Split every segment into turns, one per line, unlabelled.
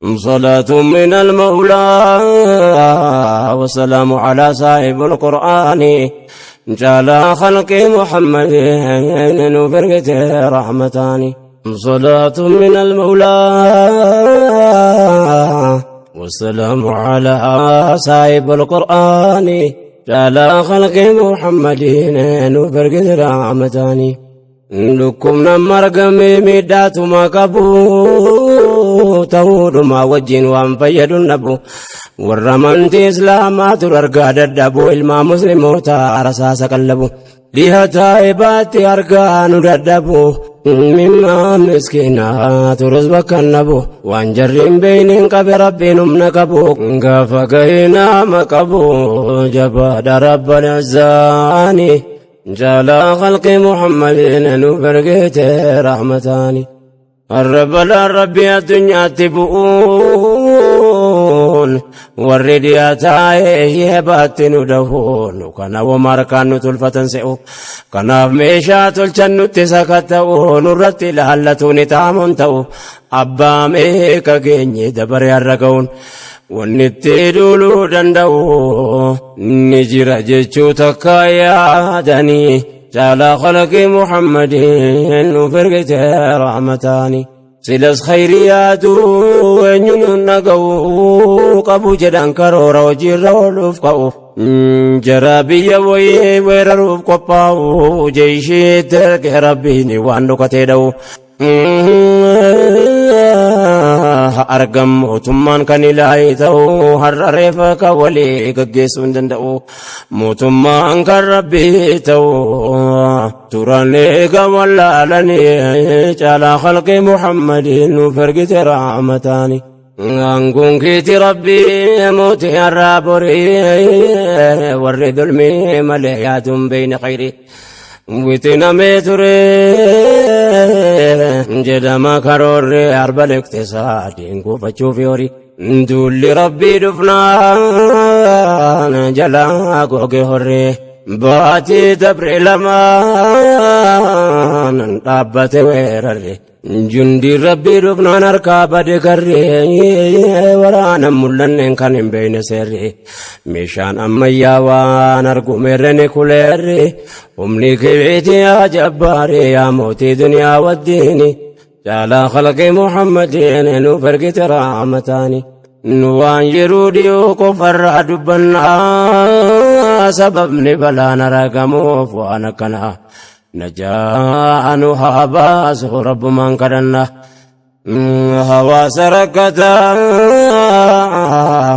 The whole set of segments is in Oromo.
صلاة من المولى والسلام على صاحب القرآن جعل خلق محمد وفرقة رحمتان. صلاة من المولى والسلام على صاحب القرآن جعل خلق محمد وفرقة رحمتان. Dhukkubna margamee miidhaatuma qabu ta'uudhuma wajjin waan fayyadu nabu warra amantii Islaamaa dur argaa dadhabu ilmaa Muslimoota rasaasa qallabu dhiha taa'ee baatti argaa nu dadhabu mimmaa miskiinaa turus bakka nabu waan jarri hin beeyniin qabe Rabbiin humna qabu gaafa gahee nama qabu jabaadha Rabbal izzaani. جعل خلق محمد نفرقت رحمتاني. الرب لا ربي الدنيا تبؤون والرديات يبات ندهون كان وماركان تلفة سئو كان ميشا تلچن تسكتون الرت لهلتون تامون تو أبا ميكا جيني دبر يرقون. Wanni itti duuluu danda'u ni jira jechuu takka yaadanii caalaa khalaqii Muhammadin nuuf ergite rahmataani. Silas khayrii yaaduu eenyuun dhaga'uu qabu jedhan karoora hojiirra ooluuf ka'u. Jara biyya wayii weeraruuf qophaa'u jeeshiitti erge Rabbiin waan dhokatee dha'u. Argam mootummaan kan ilaahi ta'u har'a reefa kan walii gaggeessuu hin danda'u. Mootummaan kan Rabbii ta'u turan eega wallaalanii caalaa khalqii Muhammadiin nuuf ergite rahmataani. Aangoon keeti Rabbii mootii har'aa borii warri dulmii malee yaaduun beeyne khayrii. Wixinamee ture jedhama karoorri arba liqtisaadiin kuufachuuf horii. Duulli Rabbii dhufnaan jalaa goge horree. Baatii dabre lamaan dhaabbate weerarre. Jundi Rabbii dhufnaan harkaa bade garree waraana mul'anneen kan hin beekne seerri. Meeshaan ammayyaa waan argumerre ni kuleerri. Humni keeti yaa jabbaari yaa mootii duniyaa waddiini. Caalaa khalqii Muhammadiin nuuf ergite rahmataani. Nu waan yeroo dhiyoo qofarraa dubbannaa sababni balaan argamuuf waan akkanaa. Najaa nu haa baasu Rabbumaan kadhanna. Hawaasa rakkataa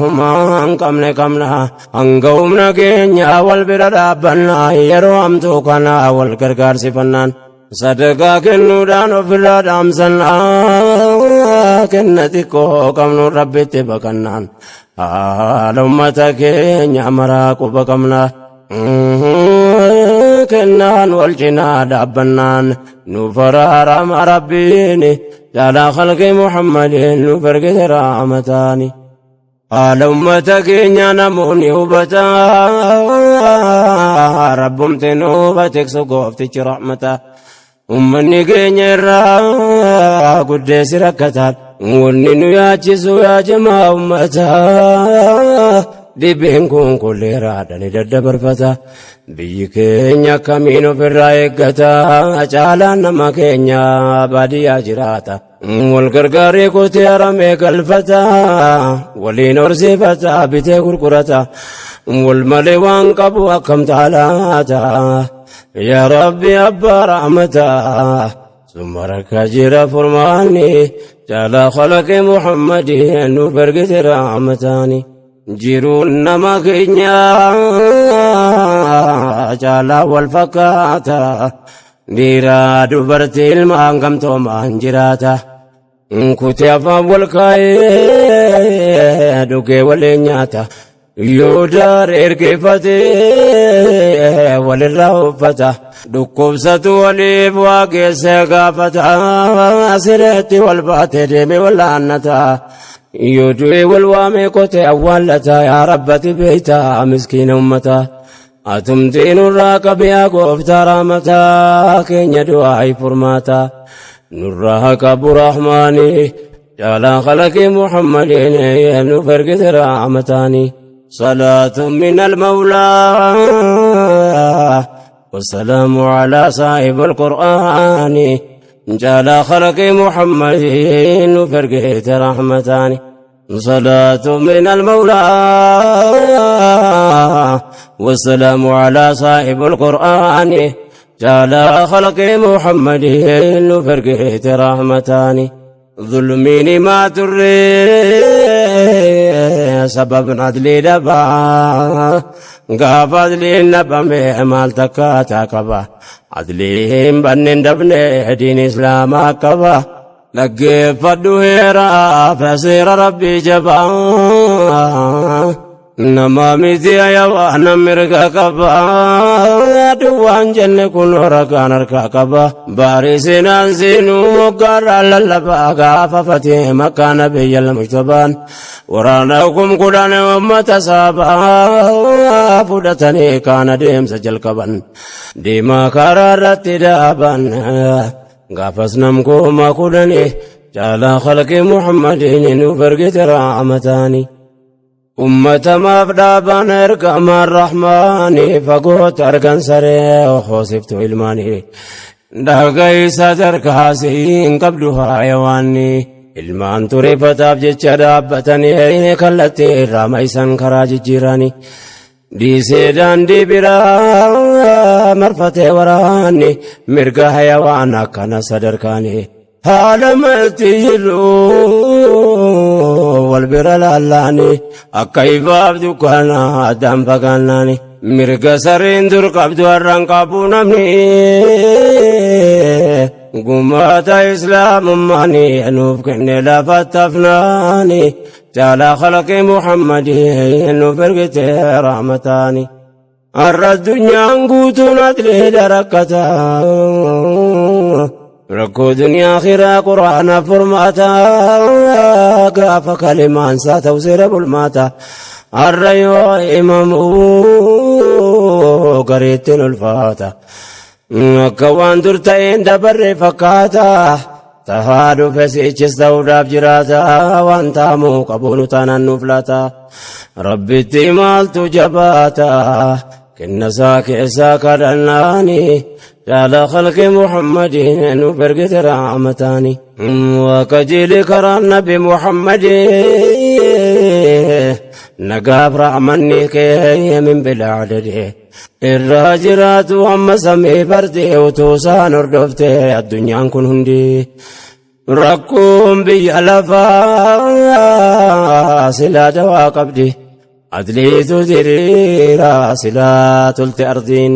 humaa hin qabne qabna. Hanga humna keenya wal bira dhaabbannaa yeroo hamtuu kana wal gargaarsifannaan. Sadaqaa kennuudhaan ofirraa dhaamsannaa kenna xiqqoo qabnu Rabbitti baqannaan. Haala ummata keenya maraa quba qabna. Kennaan wal cinaa dhaabbannaan nu faraarama Rabbiin caalaa khalqii Muhammadiin nu ergite rahmataani. Haala ummata keenya namoonni hubataa Rabbumti nu batiksu gooftichi rahmataa. Ummanni keenya irraa guddeessi rakkataan wanni nu yaachisu yaa jamaa ummataa dhibeen kun kolleeraadha ni daddabarfata. Biyyi keenya akkamiin ofirraa eeggata caalaan nama keenya baadiyyaa jiraata. Wal gargaaree qotee haramee galfata waliin horsiifata bitee gurgurata wal malee waan qabu akkam taalaata. Yaa Rabbi abbaa rahmataa summa rakkaa jira furmaanni caalaa khalaqi Muhammadin nuuf ergite rahmataani. Jiruun nama keenyaa caalaa wal fakkaata. Dhiiraa dubartii ilmaan gamtoomaan jiraata. Kutee afaan wal kaa'ee dhugee waliin nyaata. Yoo daar ergeeffatee walirraa uffata. Dhukkubsatu waliif waa geessee gaafata. Sireetti wal baatee deemee wallaannata. Yoo du'e wal waamee qotee awwaallata. Yaa Rabbati beektaa miskiina ummata. Atumtii nurraa qabiyaa gooftaa rahmataa keenya du'aa furmaata. Nurraa qabu rahmaanii. Caalaa khalaqii Muhammadiin nuuf ergite rahmataani. صلاة من المولى والسلام على صاحب القرآن. جعل خلق محمد فرقت رحمتان. صلاة من المولى والسلام على صاحب القرآن. جعل خلق محمد فرقت رحمتان. ظلمين ما تري سبب عدلي دبا قاف عدلي نبا مال تكاتا قبا عدلي بنن دبني دين إسلام قبا dhaggeeffadhu heeraa seera Rabbii jabaa. Nama miti ayawaa nam mirga qaba, duwwaan jenne kun ragaan harkaa qaba. Baarii seenaan seenuu moggaarraa lallabaa gaafa fatee makkaana biyya mujtabaan waraana 10,000 uummata saabaa fudhatanii kaana deemsa jalqaban deemaa karaa irratti dhaaban. Gaafas nam 10,000 caalaa khalqi Muhammadiin nuuf ergite rahmataani. Ummata maaf dhaaban ergamaan rahmaani fagootti argan saree hoosiftu ilmaanii. Dhagaysa darkaasii hin qabdu hayawaanni. Ilmaan tureeffataaf jecha dhaabbatanii kallattii irraa maisan karaa jijjiiranii. Dhiisee daandii biraa marfatee waraanni mirga hayawaan akkana sadarkaani. Haala malti jiru wal bira laallaani akka ifaaf dukkana addaan fagaannaani. Mirga sareen dur qabdu har'aan qabu namni. Gumaata islaamummaani nuuf kenne lafa tafnaani. Caalaa khalaqi Muhammadii nuuf ergite rahmataani. Har'a addunyaan guutuun adlee darakkata. Rakkoo duniyaa akhiraa quraana furmaata. Gaafa kalimaan isaa ta'u seera bulmaata. Har'a yoo himamu gareettiin ulfaata. Akka waan dur ta'een dabarre fakkaata. Tahaa dhufe sichis ta'uudhaaf jiraata. Waan taamuu qabu nu taanaan nuuf laata. Rabbitti maaltu jabaata. Kennasaa keessaa kadhannaani. Jaala khalqi Muhammadiin nuuf ergite rahmataani. Waaqa jiili karaa Nabi Muhammadii. Nagaaf rahmanni kee min bilaa adadee. Irraa jiraatu amma samii bardee utuu isaan hordoftee addunyaan kun hundi. Rakkoon biyya lafaa silaa dawaa qabdi. Adliitu diriira silaa tolte ardiin.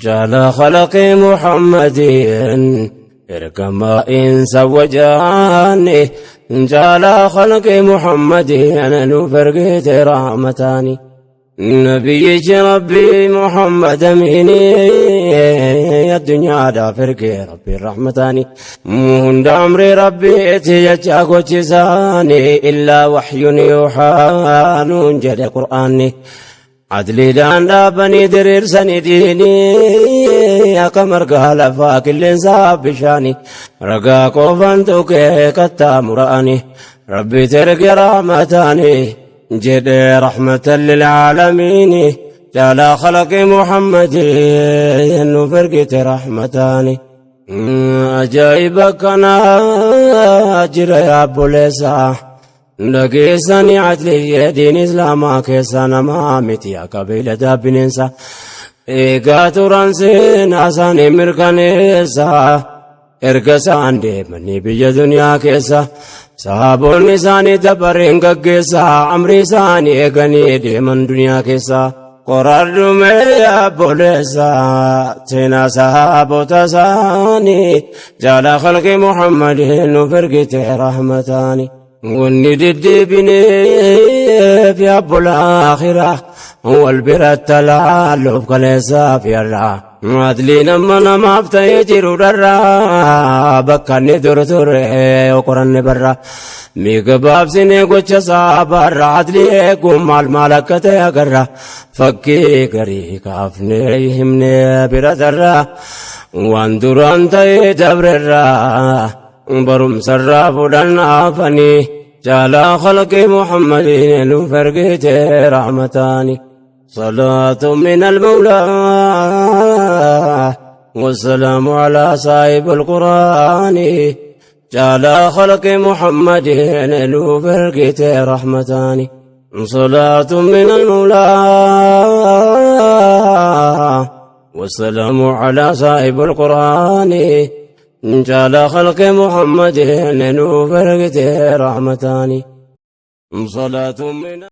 Jaala khalaqi Muhammadiin ergamaa insa wajaani. Jaala khalaqi Muhammadiin nuuf ergite rahmataani. Nabiyyichi Rabbii Muhammad Amini addunyaadhaaf ergee Rabbiin rahmataani. Hunda amri Rabbiiti jecha gochisaani illaa waxyun yuuxaa nuun jedhe Qur'aanni. Adliidhaan dhaabanii diriirsanii diinii akka margaa lafaa qilleensaa bishaani. Ragaa qofaan tuqee qaxxaamura'ani. Rabbi erge rahmataani. Jedhe rahmatan lilcaalamiini. Jaalaa khalaqi Muhammadin nuuf ergite rahmataani. Ajaa'iba kanaa jira yaa obboleessa. Dhageessanii adliyyee diin islaamaa keessa namaa miti akka beeyladaa bineensa. Eegaa turan seenaa isaanii mirkaneessa. Erga isaan deemanii biyya duniyaa keessa sahaabonni isaanii dabareen gaggeessa amri isaanii eeganii deeman duniyaa keessa. Qoradhume obboleessa seenaa sahaabota isaanii jaala khalqi Muhammadin nuuf ergite rahmataani. Wanni deddeebineef yaabbola akhiraa wal biratti laalluuf kaleessaaf yarraa. Adliin amma namaaf ta'ee jiru dharraa bakka inni dur ture qoranne barra. Miiga baabsinee gocha saabaarra adlii eeguun maal maal akka ta'e agarra. Fakkii garii kaafnee himnee bira tarra waan duraan ta'ee dabrerraa. Barumsarraa fudhannaafanii jaalaa khalqii Muhammadiin nuuf ergite rahmataani. صلاة من المولى والسلام على صاحب القرآن جعل خلق محمد نوف رحمتان. صلاة من المولى والسلام على صاحب القرآن جعل خلق محمد نوف رحمتان. صلاة من